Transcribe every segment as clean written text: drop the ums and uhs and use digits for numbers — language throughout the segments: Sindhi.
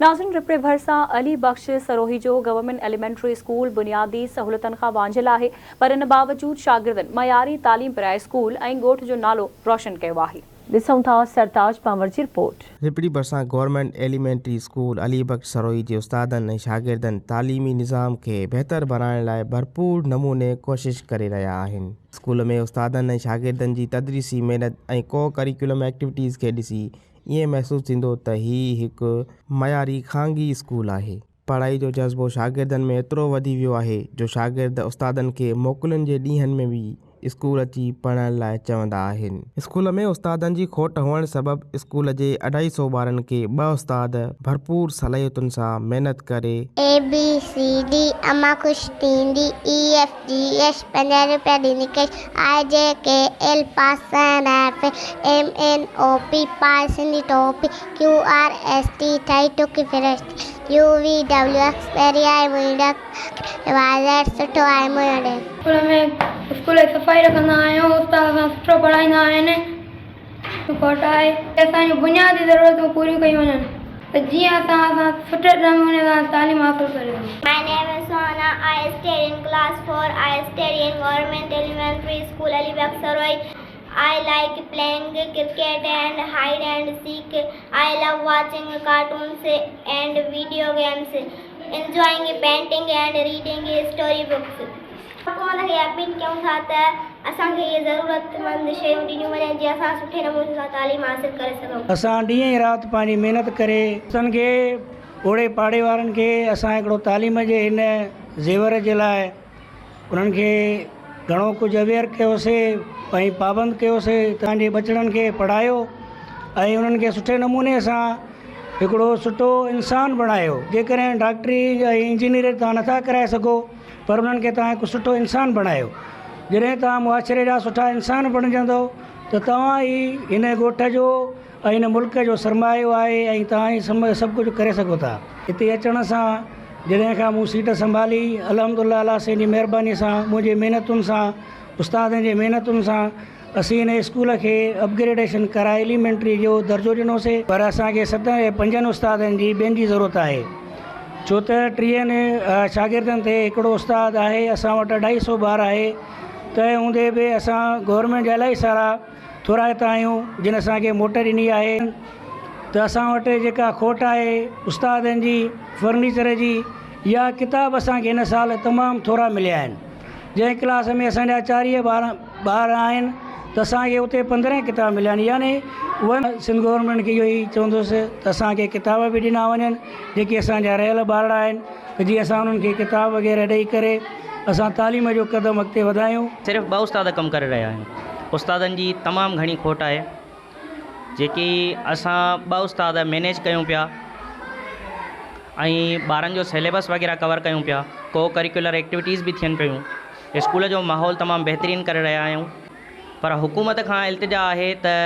ناظرين رپڙي ڀرسان علي بخش سروهي جو گورنمينٽ ايليمينٽري اسڪول بنيادي سهولتن کان وانجهيل آهي پر ان باوجود شاگردن معياري تعليم پرائي اسڪول ۽ ڳوٺ جو نالو روشن ڪيو آهي. ڏسون ٿا سرتاج پنهور جي رپورٽ. رپڙي ڀرسان government elementary school Ali Bakhsh Sarohi جي استادن ۽ شاگردن تعليمي نظام کي بهتر بڻائڻ لاء ڀرپور نموني ڪوشش ڪري رهيا آهن. اسڪول ۾ استادن ۽ شاگردن جي تدريسي محنت ۽ ڪو ڪريڪيولم ايڪٽيوٽيز کي ڏسي ائين محسوس ٿيندو ته هي هڪ معياري خانگي اسڪول آهي. پڙهائي جو جذبو شاگردن ۾ ايترو وڌي ويو آهي جو شاگرد استادن کي موڪلن جي ڏينهن ۾ به اسڪول اچي پڙهڻ لاء چوندا آهن. اسڪول ۾ استادن جي کوٽ هئڻ سبب اسڪول جي اڍائي سئو ٻارن کي ٻه استاد ڀرپور صلاحيتن سان محنت ڪري، اي بي سي ڊي امان خوش ٿيندي اي ايف جي ايڇ 50 روپيا ڏيندي ڪيش I جي ڪي ايل پاسن ايف ايم اين او پي پائي سنڌي ٽوپي ڪيو آر ايس ٽي ٺهي ٽڪي فرشتي يو وي ڊبليو ايڪس پهرين آئي منهنجي ڊڪ واء زيڊ سٺو آهي منهنجو ڊيڊ. اسڪول ۾ اسڪول جي صفائي رکندا آهيون استاد اسان کي سٺو پڙهائيندا آهن. کوٽ آهي ته اسان جون بنيادي ضرورتون پوريون ڪيون وڃن ته جيئن اسان اسان سٺي نموني سان تعليم حاصل ڪري سگهون. My name is Sohana, I study in class 4, I study in Government Elementary School Ali Bakhsh Sarohi, I like playing cricket and hide and seek, I love watching cartoons and video games, enjoying painting and reading story books. حڪومت کي اپيل ڪيون ٿا ته اسان کي اهي ضرورتمند شيون ڏنيون وڃن جيئن اسان سٺي نموني سان تعليم حاصل ڪري سگهون. اسان ڏينهن ۽ رات پنهنجي محنت ڪري. اسان کي اوڙي پاڙي وارن کي اسان هڪڙو تعليم جي هن زيور جي لاء انهن کي گهڻو ڪجهه اويئر ڪيوسي ۽ پابند ڪيوسي ته پنهنجي ٻچڙن کي پڙهايو ۽ انهن کي سٺي نموني سان هڪڙو سٺو انسان بڻايو جيڪڏهن ڊاڪٽري ۽ انجنيئري توهان نٿا ڪرائي سگهو پر انهن کي توهان هڪ سٺو انسان بڻايو. جڏهن توهان معاشري جا سٺا انسان بڻجندؤ ته توهان ئي هن ڳوٺ جو ۽ هن ملڪ جو سرمايو آهي ۽ توهان ئي سڀ ڪجهه ڪري سگهو ٿا. هتي اچڻ سان جڏهن کان مون سيٽ سنڀالي الحمد الله الله سائين جي مهرباني سان منهنجي محنتن سان استادن جي محنتن سان اسين هن اسڪول کي اپگريڊيشن ڪرائي ايليمينٽري جو درجو ڏنوسي پر اسان کي ستن ۽ پنجن استادن جي ٻين جي ضرورت آهي ڇو ته ٽيهن شاگردن تي هڪڙو استاد آهي اسان وٽ اڍائي سو ٻار آهي تنهن هوندي به اسان گورنمينٽ جا الاهي سارا ٿورائتا آهيون جن اسان کي موٽ ڏني آهي ته اسان وٽ جيڪا کوٽ آهي استادن جي فرنيچر جي يا ڪتاب اسان کي هن سال تمام ٿورا مليا آهن جنهن ڪلاس ۾ اسان جا 40 ٻار آهن ته اسان کي اتي 15 ڪتاب مليا آهن يعني اهي سنڌ گورنمينٽ کي اهو ئي چوندس ته اسان کي ڪتاب به ڏنا وڃن جيڪي اسان جا رهيل ٻارڙا آهن ته جيئن اسان انهن کي ڪتاب وغيره ڏئي ڪري اسان تعليم جو قدم اڳتي وڌايون. صرف ٻه استاد ڪم ڪري رهيا آهيون استادن جي تمام گهڻي کوٽ آهي جيڪي اسان ٻه استاد مينيج ڪيون پيا ۽ ٻارن جو سيليبس وغيره ڪور ڪيون پيا ڪو ڪريڪيولر ايڪٽيوٽيز به ٿين پيون اسڪول جو ماحول تمام بهترين ڪري رهيا آهيون پر حڪومت کان التجا آهي ته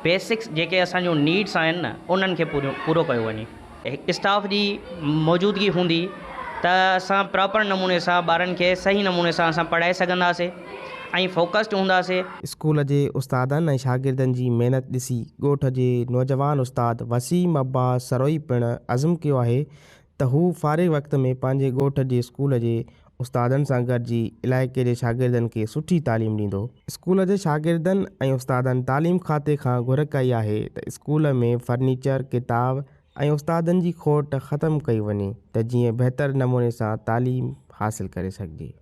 بيسڪس جيڪي اسان جون نيڊس آهن نه انهن کي پوريون پورو ڪيو وڃي. اسٽاف جي موجودگي هوندي ته اسان پراپر نموني سان ٻارن کي صحيح نموني سان اسان پڙهائي سگهنداسي ۽ فوڪسڊ هونداسي. اسڪول جي استادن ۽ شاگردن جي محنت ڏسي ڳوٺ جي نوجوان استاد وسيم عباس سروهي پڻ عزم ڪيو آهي ته هو فارغ وقت ۾ پنهنجي ڳوٺ جي اسڪول جي استادن سان گڏجي علائقي جي شاگردن کي سٺي تعليم ڏيندو. اسڪول جي شاگردن ۽ استادن تعليم کاتي کان گهر ڪئي آهي ته اسڪول ۾ فرنيچر، ڪتاب ۽ استادن جي کوٽ ختم ڪئي وڃي ته جيئن بهتر نموني سان تعليم حاصل ڪري سگهجي.